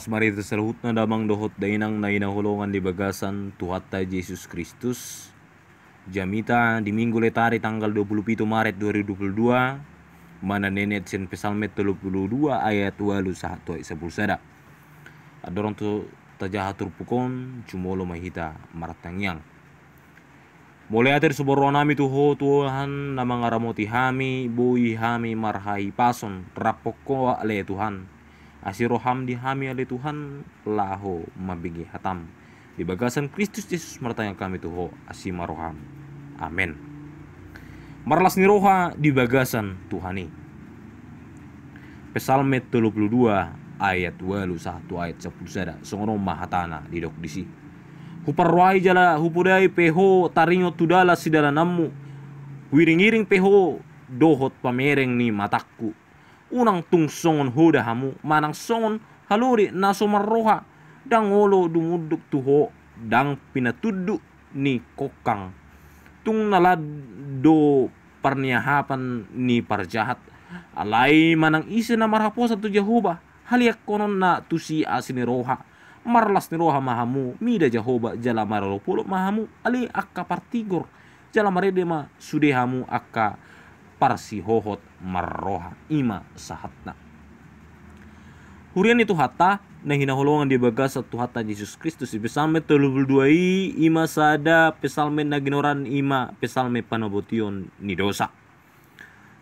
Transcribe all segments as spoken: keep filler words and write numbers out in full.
Marhite saluhutna damang dohot dainang na hinaholongan di bagasan Tuhanta Jesus Kristus. Jamita di Minggu Letari tanggal dua puluh pitu Maret dua ribu dua puluh dua, manang nenet sian Psalmen tolu puluh dua ayat ualu sahat tu ayat sampulu sada. Andorang tu tajaha turpuk on, jumolo ma hita martangiang. Mauliate do siborrohonami tu Ho Tuhan na mangaramoti hami, boi hami marhahipason rap Ho ale Tuhan. Asi roham di hami ale Tuhan, laho mambege hatam. Di bagasan Kristus Jesus martangiang hami tu Ho, asi ma roham. Amen. Marlas ni roha di bagasan Tuhan i. Psalmen tolu puluh dua ayat ualu sahat tu ayat sampulu sada, songon on ma hatana didok disi. Huparrohai jala hupodai pe Ho taringot tu dalan sidalananmu, huiringiring pe Ho dohot pamereng ni matangku. Unang tung songon hoda hamu, manang songon halode na so marroha, ndang olo dumunduk tu Ho, ndang pinatunduk ni kongkang. Tung na lam do parniahapan ni parjahat, alai manang ise na marhaposan tu Jahowa, haliangkononna tusi asi ni roha. Marlas ni roha ma hamu mida Jahowa, jala marolopolop ma hamu ale angka partigor, jala marende ma sude hamu angka parsihohot marroha. I ma sahatna. Huria ni Tuhanta na hinaholongan di bagasan Tuhanta Jesus Kristus, di Psalmen tolu puluh dua i, i ma sada Psalmen na ginoaran i ma Psalmen panabotion ni dosa.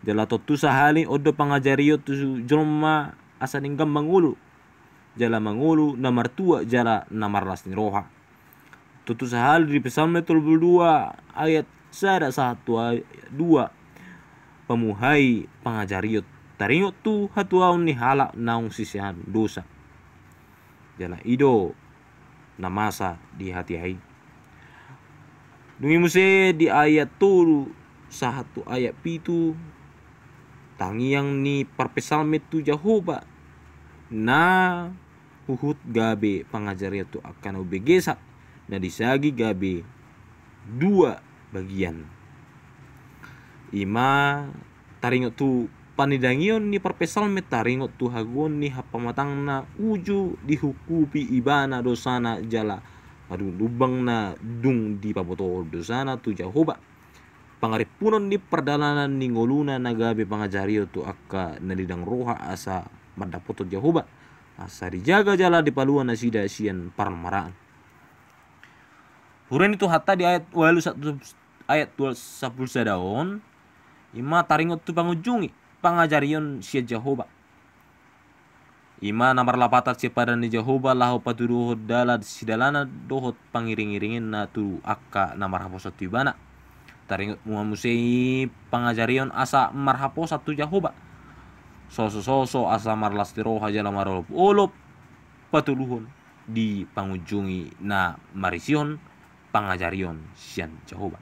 Jala tontu sahali on do pangajarion tu jolma asa denggan mangolu, jala mangolu na martua jala na marlas ni roha. Tontu sahali di Psalmen tolu puluh dua ayat sada sahat tu ayat dua, pamuhai pangajarion taringot tu hatuaon ni halak naung sisean dosa. Jala i do na masa di hatiha i. Dung i muse di ayat tolu sahat tu ayat pitu, tangiang ni parpsalmen tu Jahowa na huhut gabe pangajarion tu angka na umbegesa, na disagi gabe dua bagian. I ma taringot tu panidangion ni parpsalmen taringot tu hagogoon ni hapamatangna uju dihukupi ibana dosana jala madungdung bang na dung dipabotohon dosana tu Jahowa. Pangarimpunon ni pardalanan ni ngoluna na gabe pangajarion tu angka na didang roha asa mandapothon Jahowa, asa dijaga jala dipalua nasida sian parmaraan. Huria ni Tuhanta, di ayat ualu sahat tu ayat sampulu sada on, i ma taringot tu pangunjungi pangajarion sian Jahowa. I ma na marlapatan sian padan ni Jahowa laho patuduhon dalan sidalanan dohot pangiringiringinna tu angka na marhaposan tu ibana. Taringot ma muse i pangajarion asa marhaposan tu Jahowa. Sosososo asa marlas ni roha jala marolopolop patuduhon di pangunjungi na marisihon pangajarion sian Jahowa.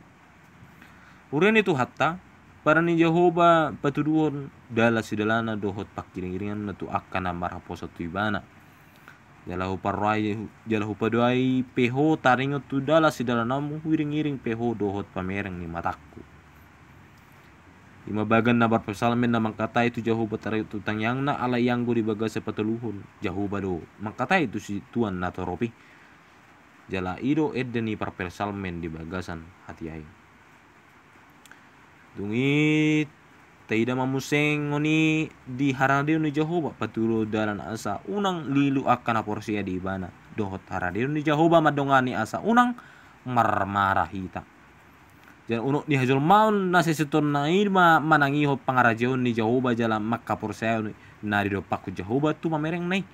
Huria ni Tuhanta, padan ni Jahowa patuduhon dalan sidalanan dohot pangiringiringinna tu angka na marhaposan tu ibana. Jala huparrohai, jala hupadoai pe Ho taringot tu dalan sidalananmu, huiringiring pe Ho dohot pamereng ni matangku. I ma bagan na parpsalmen na mangkatai tu Jahowa taringot tu tangiangna, ala ianggo di bagasan patoluhon Jahowa do mangkatai tu situan na torop i. Jala i do ende ni parpsalmen di bagasan hatiha i. Dung i taida ma muse songon i di haradeon ni Jahowa patuduhon dalan asa unang lilu angka na porsea di ibana, dohot haradeon ni Jahowa mandongani asa unang marmara hita. Jala unok ni hajolmaon na sasintongna i ma manangihon pangarajaon ni Jahowa jala mangkaporseai na didompakhon Jahowa tu pamerengna i.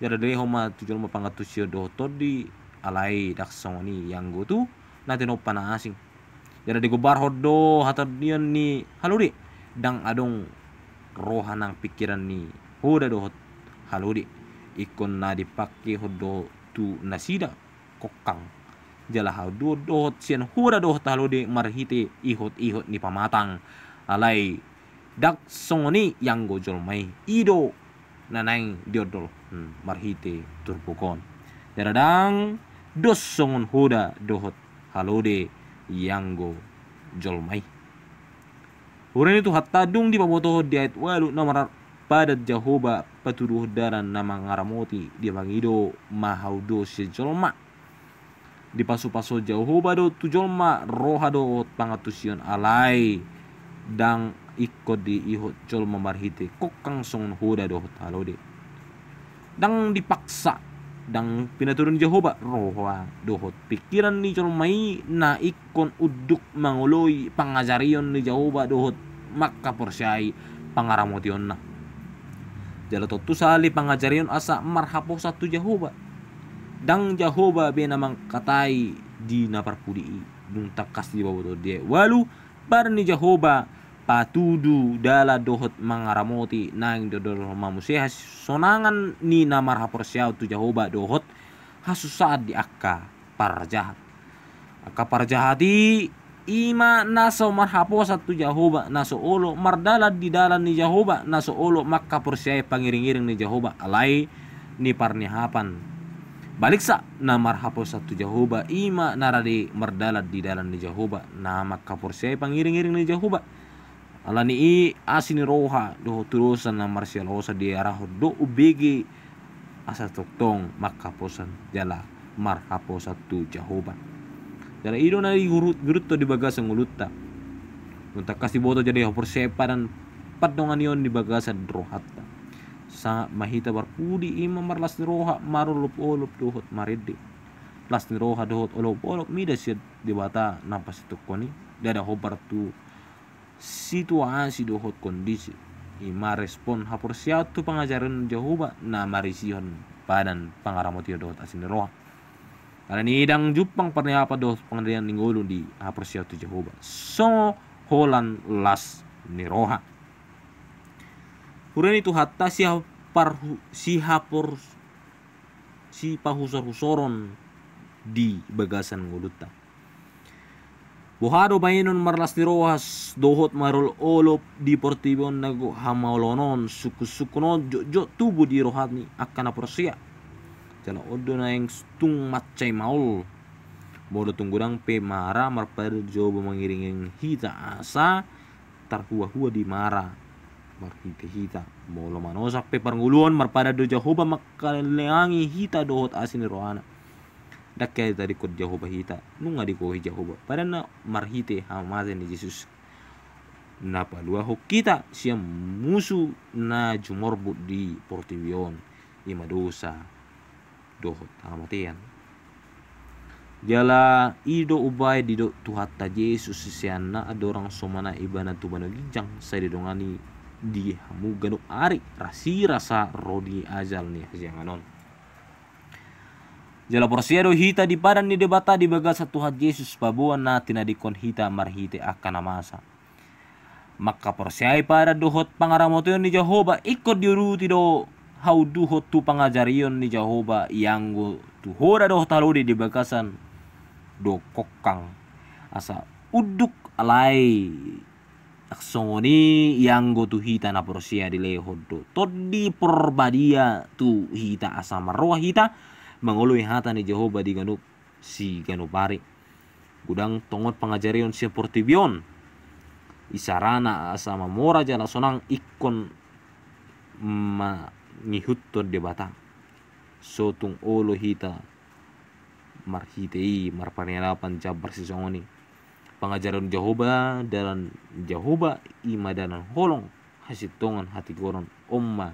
Jala dilehon ma tu jolma pangantusion dohot tondi, alai ndang songon i ianggo tu na tinompa na asing. Jala digombarhon do hatondion ni halode, ndang adong roha nang pingkiran ni hoda dohot halode. Ingkon na dipangkehon do tu nasida kongkang. Jala haduan dohot sian hoda dohot halode marhite ihot-ihot ni pamatang. Alai ndang songon i ianggo jolma i. I do na naeng diondolhon marhite turpuk on. Jala ndang dos songon hoda dohot halode ianggo jolma i. Huria ni Tuhanta, dung dipabotohon di ayat ualu na mar-, padan Jahowa patuduhon dalan na mangaramoti, dipangido ma hau do sian jolma. Dipasupasu Jahowa do tu jolma roha dohot pangantusion, alai ndang ingkon diihut jolma marhite kongkang songon hoda dohot halode. Ndang dipaksa, ndang pinatudu ni Jahowa roha dohot pingkiran ni jolma i na ingkon unduk mangoloi pangajarion ni Jahowa dohot mangkaporseai pangaramotionna. Jala tontu sahali pangajarion asa marhaposan tu Jahowa. Ndang Jahowa be na mangkatai di na parpudi i, dung tangkas diboto dia. Ualu, padan ni Jahowa patudu dalan dohot mangaramoti, naeng do dohot mamuse hasonangan ni na marhaporseaon tu Jahowa dohot hasusaan di angka parjahat. Angka parjahat i, i ma na so marhaposan tu Jahowa, na so olo mardalan di dalan ni Jahowa, na so olo mangkaporseai pangiringiring ni Jahowa, alai ni parniahapan. Baliksa, na marhaposan tu Jahowa, i ma na rade mardalan di dalan ni Jahowa, na mangkaporseai pangiringiring ni Jahowa. Alani i asi ni roha dohot tudosan na marsialosan diarahon do umbege asa tongtong mangkaposan jala marhaposan tu Jahowa. Jala i do na digurut-, guruthon di bagasan ngolunta. Dung tangkas diboto jala dihaporseai padan pandonganion di bagasan rohanta. Sangap ma hita parpudi, i ma marlas ni roha, marolopolop dohot marende. Las ni roha dohot olopolop mida sian Debata na pasitungkon i, ndada hombar tu situasi dohot kondisi. I ma respon haporseaon tu pangajarion Jahowa na marisihon padan pangaramotion dohot asi ni roha. Alani i ndang jumpang parniahapan dohot pangadilan ni ngolu di haporseaon tu Jahowa. Songon holan las ni roha. Huria ni Tuhanta sihaparhu-, sihapor-, sipahusor-husoron di bagasan ngolunta. Boha do baenon marlas ni roha dohot marolopolop di portibi on na gok hamaolon on, sungkunsungkun on jotjot tubu di roha ni angka na porsea. Jala on do naeng tung mansai maol. Molo tung godang pe mara marpadan Jahowa mangiringiring hita asa tarhuahua di mara marhite hita. Molo manosak pe parngoluon, marpadan do Jahowa mangkaleangi hita dohot asi ni rohana. Ndang hea ditadingkon Jahowa hita, nunga digohi Jahowa padanna marhite hamate ni Jesus na paluahon hita sian musu na jumorbut di portibi on, i ma dosa dohot hamatean. Jala i do umbahen didok Tuhanta Jesus siseanna, andorang so manat ibana tu banua ginjang, sai didongani di hamu ganup ari rasirasa ro di ajal ni hasiangan on. Jala porsea do hita di padan ni Debata di bagasan Tuhan Jesus, paboa na tinadingkon hita marhite angka na masa. Mangkaporseai padan dohot pangaramotion ni Jahowa, ingkon diuduti do haunduhon tu pangajarion ni Jahowa, ianggo tu hoda dohot halode di bagasan do kongkang. Asa unduk alai songon i ianggo tu hita na porsea dilehon do Tondi Porbadia tu hita asa marroha hita mangoloi hata ni Jahowa di ganup siganup ari. Godang tongon pangajarion sian portibi on. Isarana asa mamora jala sonang ingkon mangihuthon Debata. So tung olo hita marhite i marparniahapan jambar sisongon i. Pangajarion Jahowa, dalan Jahowa, i ma dalan holong, hasintongan, hatigoron, on ma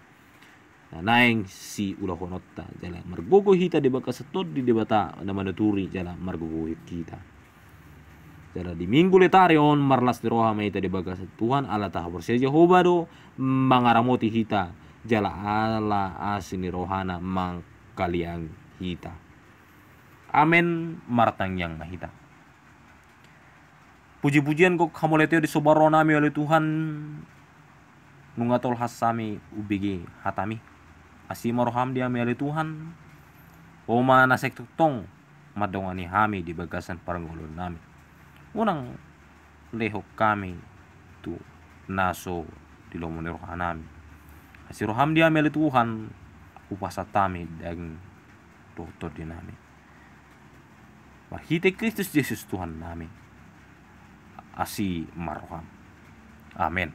na naeng siulahononta, jala margogo hita di bagasan Tondi Debata na manuturi jala margogohon hita. Jala di Minggu Letare on marlas ni roha ma hita di bagasan Tuhan, ala tahaporseai Jahowa do mangaramoti hita, jala ala asi ni rohana mangkaleangi hita. Amen. Martangiang ma hita. Pujipujian gok hamauliateon disomba rohanami ale Tuhan, nunga tolhas hami umbege hatami. Asi ma roham di hami ale Tuhan, Ho ma na sai tongtong mandongani hami di bagasan parngoluonnami. Unang lehon hami tu na so di lomo ni rohanami. Asi roham di hami ale Tuhan, hupasahat hami daging dohot tondinami. Marhite Kristus Jesus Tuhannami. Asi ma roham. Amen.